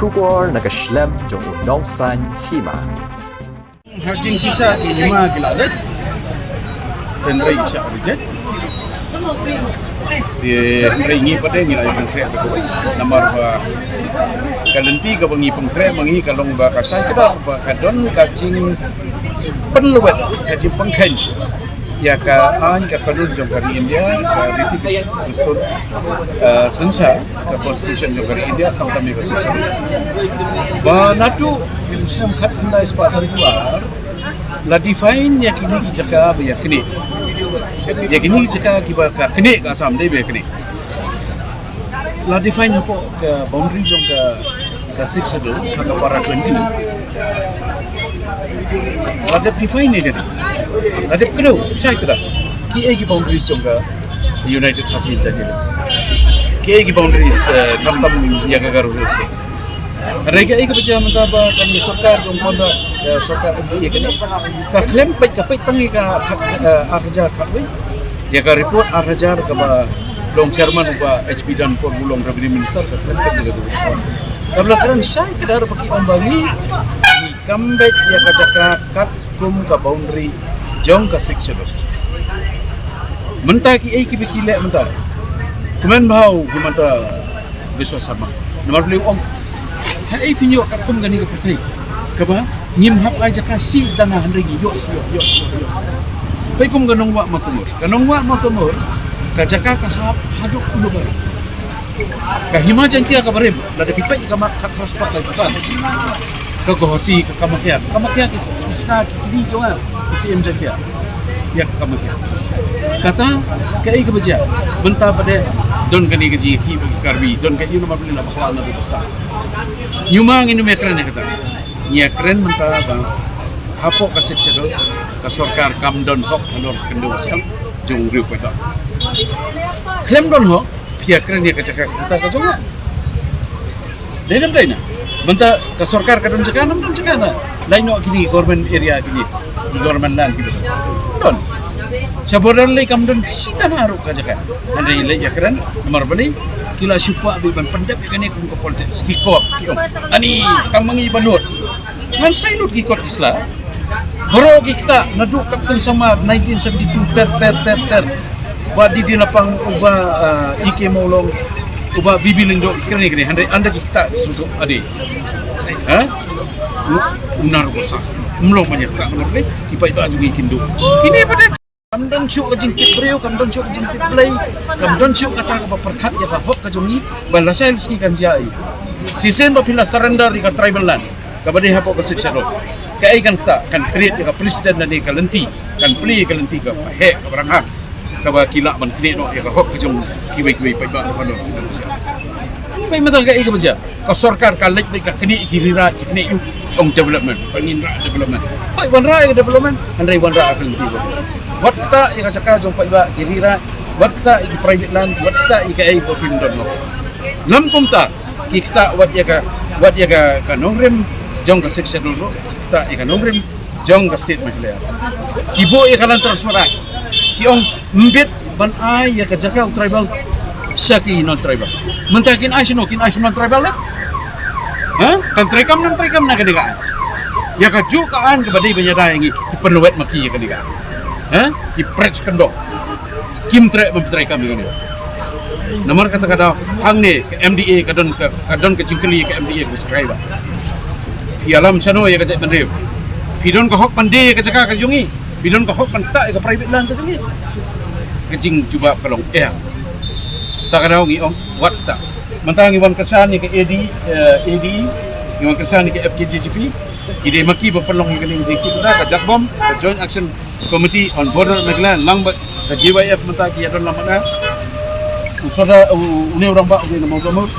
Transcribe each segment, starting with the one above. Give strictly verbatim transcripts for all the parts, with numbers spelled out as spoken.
Khubor na ka shlem jong u nongsan hima. Ha jingshisha ki hima ki la leit. Hynrei sha reject. Te hynrei ngi pat de ngi la ïa pynkhreh da kawei. Namar ba ka lynti kaba ngi pynkhreh ma ngi ka long ba ka shai kdar ba ka don ka jingpynlwet, ka jingpynkheiñ ïa ka aiñ ka kanun jong ka ri India, ka riti dustur, eh, synshar, ka constitution jong ka ri India, khamtam ïa ka synshar. Ba naduh u snem khatkhyndai spah sanphew ar la define ïa kine ki jaka ba ïa knieh. Ïa kine ki jaka kiba ka knieh ka Assam dei ba ïa knieh. La define hapoh ka boundary jong ka, ka Sixth Schedule, ha ka para twenty. La dep define ïa kane. La dep kdew, shai kdar. Kiei ki boundaries jong ka United Khasi Jaintia Hills. Kiei ki boundaries, eh, khamtam ïa ka Garo Hills. Hynrei kaei kaba jia mynta ba kane sorkar jong Conrad, eh, sorkar M P A kane, ka khlem peit, ka peit tang ïa ka khat, eh, ar hajar khatwei. Ïa ka report ar hajar kaba long chairman uba H P Dunn por u long revenue minister, ka khlem peit ïa ka report. Kaba la kren shai kdar ba ki ong ba ngi, ngi kam beit ïa ka jaka katkum ka boundary jong ka Sixth Schedule. Mynta kiei kiba ki leh mynta. Kmen bha u Himanta Biswa Sarma. Namar balei u ong, haei phin ïoh katkum kane ka pyrthei kaba ngim hap ai jaka shi dana hynrei ngi ïoh, shi ïoh, ïoh, shi ïoh, ïoh. Peit kum ka Nongwah Mawtamur. Ka Nongwah Mawtamur, ka jaka ka hap haduh Ulubari. Ka Hima Jaiñtia kaba rim, lada phi peit ka map khatphra spah laiphew san. Ka Guwahati, ka Kamakhya, ka Kamakhya ki, ki sna ki kmie jong nga, ki Syiem Jaiñtia. Ïa ka Kamakhya. Kata, kaei kaba jia, mynta pat de don kane ka jingïakhih bad ki Karbi, don ka ïa namar balei la bakla na ka basta. Ngi ma ngin ym ïakren ïa kata. Ngi ïakren mynta ba hapoh ka Sixth Schedule, ka sorkar kam don hok halor ka khyndew ka syiar jong u riew paidbah. Khlem don hok, phi ïakren ïa ka jaka kata ka jong nga. Dei ne ym dei na? Mynta ka sorkar ka don jaka, nam don jaka na? Lait noh kine government area kine, ki government land kine. Don. Sha border lei kam don shi dana ruh ka jaka. Hynrei leit ïakren, namar balei, ki la shu kwah beit ban pyndep ïa kane kum ka politics, ki kop, ki ong. Ani, tang ma ngi ba nud. Ngan sai lut ki kot ki sla. Baroh ki ktah naduh Captain Samar nineteen seventy-two ter ter ter ter. Ba dei dei na pang uba, ah, E K Mawlong, uba B B Lyngdoh, kren kren hynrei ynda ki ktah ki sngewthuh ade. Ha? U, u nar u basa. Mlong manya ktah namar dei ki paidbah jong ngi kin duh. Kine pat de Kam don shuh ka jingtip briew, kam don shuh ka jingtip Blei, kam don shuh kata kaba pyrkhat ïa ka hok ka jong ngi, ba lashai laski kan jia ïa. Shisien ba phi la surrender ïa ka tribal land kaba dei hapoh ka Sixth Schedule. Kaei kan ktah, kan create ïa ka precedent lane ka lynti, kan plie ïa ka lynti kaba heh kaba rangbah, kaba ki lah ban knieh noh ïa ka hok ka jong kiwei kiwei paidbah ba don. Peit mynta kaei kaba jia. Ka sorkar ka leit beit ka knieh ki ri raid, ki knieh ïa u, ong development, ba ngin rah development. Hooid, wan rah ïa ka development, hynrei wan rah ïa ka lynti ba. Wat ktah ïa ka jaka jong paidbah ki ri raid, wat ktah ïa ki private land, wat ktah ïa kaei ba phim don mo. Lam kumta, ki ktah wat ïa ka, wat ïa ka, ka nongrim jong ka Sixth Schedule ruh, ktah ïa ka nongrim jong ka state Meghalaya. Ki buh ïa ka Land Transfer Act. Ki ong mbit ban ai ïa ka jaka u tribal sha ki non-tribal. Mynta kin ai shano, kin ai sha non-tribal ne? Ha? Kan treikam, non-treikam na ka dei ka aiñ. Ïa kajuh ka aiñ kaba dei ban ïada ïa ngi, ki pynlwet ma ki ïa ka dei ka aiñ. Ha? Ki pret kyndong. Kim treh ban treikam ïa kane. Namar kata ka daw hangne ka M D A ka don ka, ka don ka jingkylli ka M D A ka subscriber. Ïalam shano ïa ka jaitbynriew. Phi don ka hok ban die ïa ka jaka ka jong ngi. Phi don ka hok ban ktah ïa ka private land ka jong ngi. Ka jingjubab ka long eh. Ta ka daw ngi ong wat ktah. Mynta ngi wan kyrshan ïa ka A D, eh, A D E, ngi wan kyrshan ïa ka F K J G P. Ki dei ma ki ba pynlong ïa kane ka jingkit ka jakbom ka Joint Action Committee on Border Meghalaya lang bad ka J Y F mynta ki ïa don lam mynta. U Sordar, u, une u rangbah u dei na Mawtamur.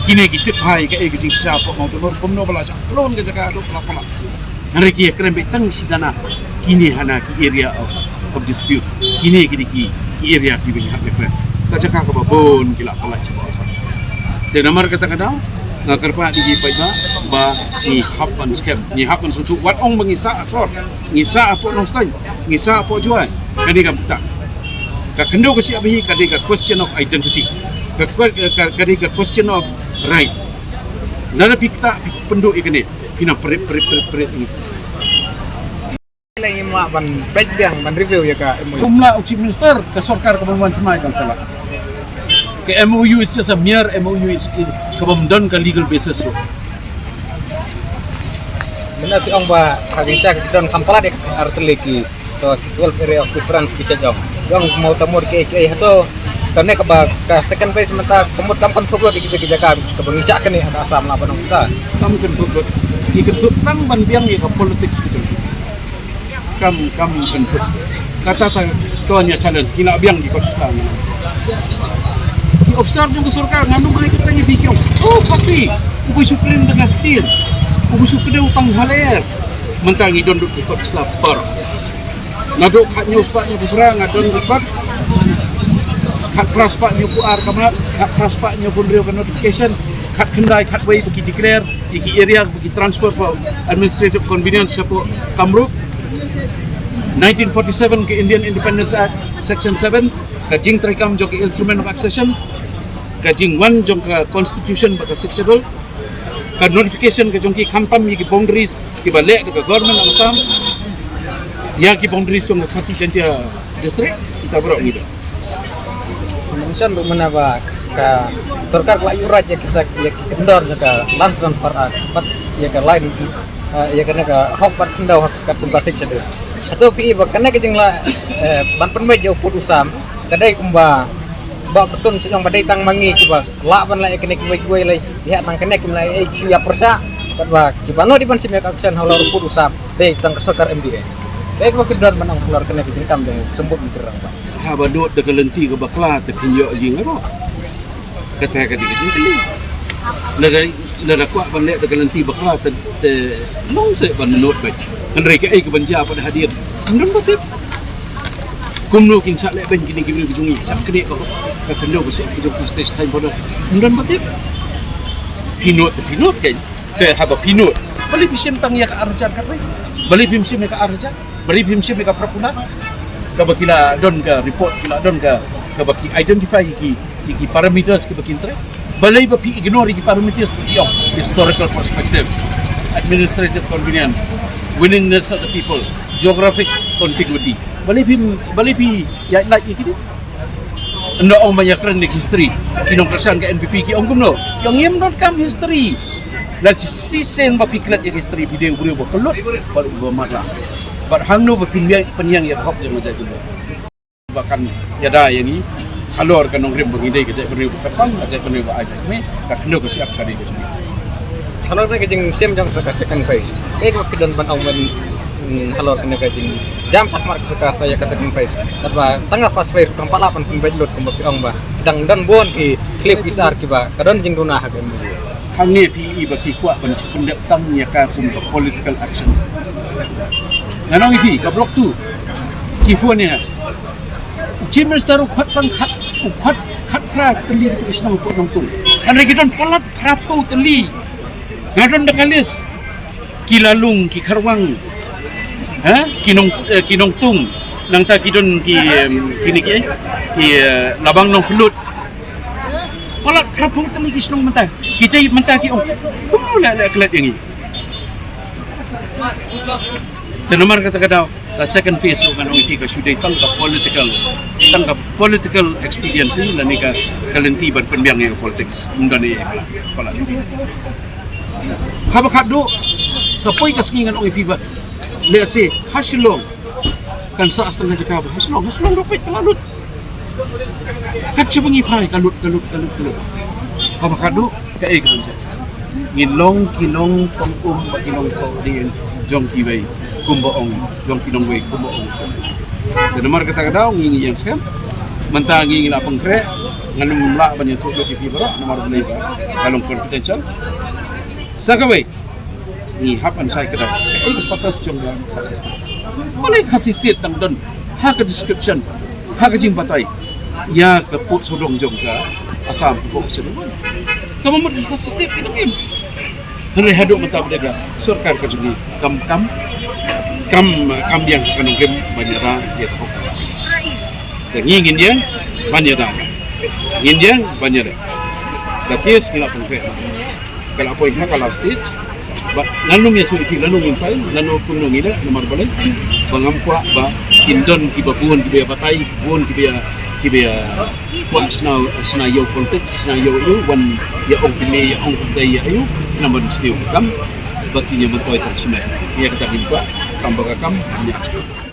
Kine ki tip bha ïa kaei ka jingshisha hapoh Mawtamur kumno ba la shah pynlong ka jaka haduh ba la pynlong. Hynrei ki ïa kren beit tang shi dana kine hana ki area of, of dispute. Kine ki dei ki, ki area kiba ngi hap ïa kren. Ka jaka kaba bun ki la pynlait shapoh Assam. Te namar kata ka daw nga kyrpad ïa ki paidbah ba ngi hap ban skhem, ngi hap ban sngewthuh wat ong ba ngi sah ha sor. Ngi sah hapoh Nongstoiñ, ngi sah hapoh Jowai, ka dei kam ktah. Ka khyndew ka shyiap hi ka dei ka question of identity. Ka que-, ka, ka dei ka question of right. Lada phi ktah phi pynduh ïa kane, phi nang prit prit prit prit ïa kane. Lei ngim lah ban peit biang ban review ïa ka M O U. Kumla u Chief Minister, ka sorkar ka ban wan thymmai kan sa lah. Ka M O U is just a mere M O U, is, is ka bym don ka legal basis ruh. Mynta ki ong ba ha ka jingshisha ka don kham palat ïa ka ar tylli ki, to, ki twelve area of preference ki sha jong. Ki ong mo ta mut ki, ki, hato kane kaba ka second phase mynta ka mut kam kan thok lut ïa ki, ki jaka kaba ngi shah kane ha ka Assam lah ban ong ta. Kam kan thok lut. Ki kan thok tang ban biang ïa ka politics ki jong ki. Kam, kam kan thok. Kata ta to nia challenge, ki la biang ki kot Islam. Ki officer jong ka sorkar ngam nang ai kata ngi biang. Oh, pasi. U bui supreme da ka ktir. U bui supreme u pang haler. Mynta ngi don duk ki kot Islam par. Naduh khat hynñiew spah hynñiew phew phra nga don report. Khat phra spah hynñiew phew ar ka map, khat phra spah hynñiew phew hynriew ka notification, khat khyndai khat wei ba ki declare ïa ki area ba ki transfer for administrative convenience shapoh Kamrup. Nineteen forty-seven ka Indian Independence Act, Section seven, ka jingtreikam jong ka Instrument of Accession, ka jingwan jong ka Constitution bad ka Sixth Schedule, ka notification ka jong ki khamtam ïa ki boundaries kiba leh da ka Government of Assam ïa ki boundaries jong ka Khasi Jaintia District, kita baroh ngi don. Mention ruh mynta ba ka sorkar ka la ïuh raij ïa kita, ïa ki kyndon jong ka Land Transfer Act bad ïa ka line, eh, ïa kane ka hok bad khyndew ha katkum ka Sixth Schedule. Hato phi i ba kane ka jinglah, eh, ban pynbeit ïa u pud u sam ka dei kumba ba pyrthuh sha jong ba dei tang ma ngi kiba lah ban leh ïa kane kiwei kiwei lei, ïa tang kane kim leh ei ki shu ïa pyrshah. Katba kiba noh dei ban shim ïa ka action halor u pud u sam dei tang ka sorkar M D A. Dei kaba ki don ban ong halor kane ka jingkam jong u Symbud Myntri Rangbah. Haba nud da ka lynti kaba kla te phin ïoh ïing aro. Kata ka dei ka jingkylli. Lada, lada kwah ban leh da ka lynti bakla te, te long seh ban nud bad. Hynrei kaei kaban jia pat hadien. Ym don ba tip. Kumno kin sa leh beiñ kine ki briew ki jong ngi, sa kane ka, ka khyndew ka seh ka jong ka stage time border. Ym don ba tip. Phi nud te phi nud kein. Te haba phi nud, balei phi shim tang ïa ka ar hajar katwei? Balei phim shim ïa ka ar hajar? Balei phim shim ïa ka phra phew lak? Kaba ki la don ka report, ki la don ka, kaba ki identify ïa ki, ïa ki parameters kiba kin trei. Balei ba phi ignore ïa ki parameters ba ki ong? Historical perspective, administrative convenience, willingness of the people, geographic contiguity. Balei phim, balei phi ïa lait ïa kine? Ynda ong ban ïa kren ïa ka history, ki nongkyrshan ka N P P ki ong kumno? Ki ong ngim donkam history. Lada shisien ba phi klet ïa ka history phi dei u briew ba kyllut bad uba matlah. Bad hangno ba phin ïa pynïeng ïa ka hok jong ka jaitbynriew? Ba kan ïada ïa ngi halor ka nongrim ba ngi dei ka jaitbynriew ba kyrpang, ka jaitbynriew ba ai jingmih, ka khyndew ka shyiap ka dei ka jong ngi. Halor kane ka jingshem jong ka second phase, kaei kaba phi don ban ong ban, mm, halor kane ka jingjam shakhmat ka sorkar sa ïa ka second phase? Katba tang ka first phase kam pat lah ban pynbeit lut kumba phi ong ba dang don bun ki khlip ki sar kiba ka don jingduna ha ka M O U. Hangne phi i ba ki kwah ban shu pyndep tang ïa ka kum ka political action. Ngan ong ïa phi, ka Block two ki phone ïa nga. U Chief Minister u khot tang khat, u khot khatphra tylli ki shnong hapoh Nongtung. Hynrei ki don palat phraphew tylli. Nga don da ka list. Ki Lalung, ki Kharwang, ha? Ki Nong, eh, ki Nongtung. Nangta ki don ki, em, kine ki, eh, ki, eh, Labang Nongkhlut. Palat phraphew tylli ki shnong mynta. Kita mynta ki ong, kumno la, la klet ïa ngi? Te namar kata ka daw, ka second phase ruh ngan ong ïa phi ka shu dei tang ka political, tang ka political expediency lane ka, ka lynti ban pynbiang ïa ka politics. Ym don ei ei palat. Haba khatduh, sa poi ka sngi ngan ong ïa phi ba, lehse ha Shillong kan sah tang ha jaka ba ha Shillong, ha Shillong ruh peit ka la lut. Kat shaba ngi phai ka lut, ka lut, ka lut, ka lut. Haba khatduh, kaei ka ban jia? Ngin long ki nongtong um bad ki nongtong dien jong kiwei, kumba ong, jong ki nongwei kumba ong. Te namar kata ka daw ngi, ngi ïeng skhem. Mynta ngi, ngi la pynkhreh, ngan ym lah ban ïathuh lut ïa phi baroh namar balei ba ka long confidential. Sa kawei, ngi hap ban shai kdar kaei ka status jong ka Khasi State. Balei Khasi State dang don ha ka description, ha ka jingbatai ïa ka pud sawdong jong ka Assam Fourth Schedule? Kaba mut ka Khasi State ki dang im. Hynrei haduh mynta ba dei ka sorkar ka jong ngi kam, kam, kam, kam biang ka nongrim ban ïada ïa ka hok. Te ngi ngin ïeng ban ïada. Ngin ïeng ban ïada. That is, ngi la pynkhreh. Ka la poi ha ka la stage. Ba lano ïa shu iti, lano ngin file, lano kumno ngi leh, namar balei ba ngam kwah ba kin don kiba bun kiba ïa batai, bun kiba ïa, kiba ïa kwah shna, shna ïa u politics, shna ïa u, wan ïa ong kine, ïa ong kata, ïa u, namar sniew kam ba kin ïa myntoi tang shimet. Ïa kata ngin kwah kam ba ka kam ïa.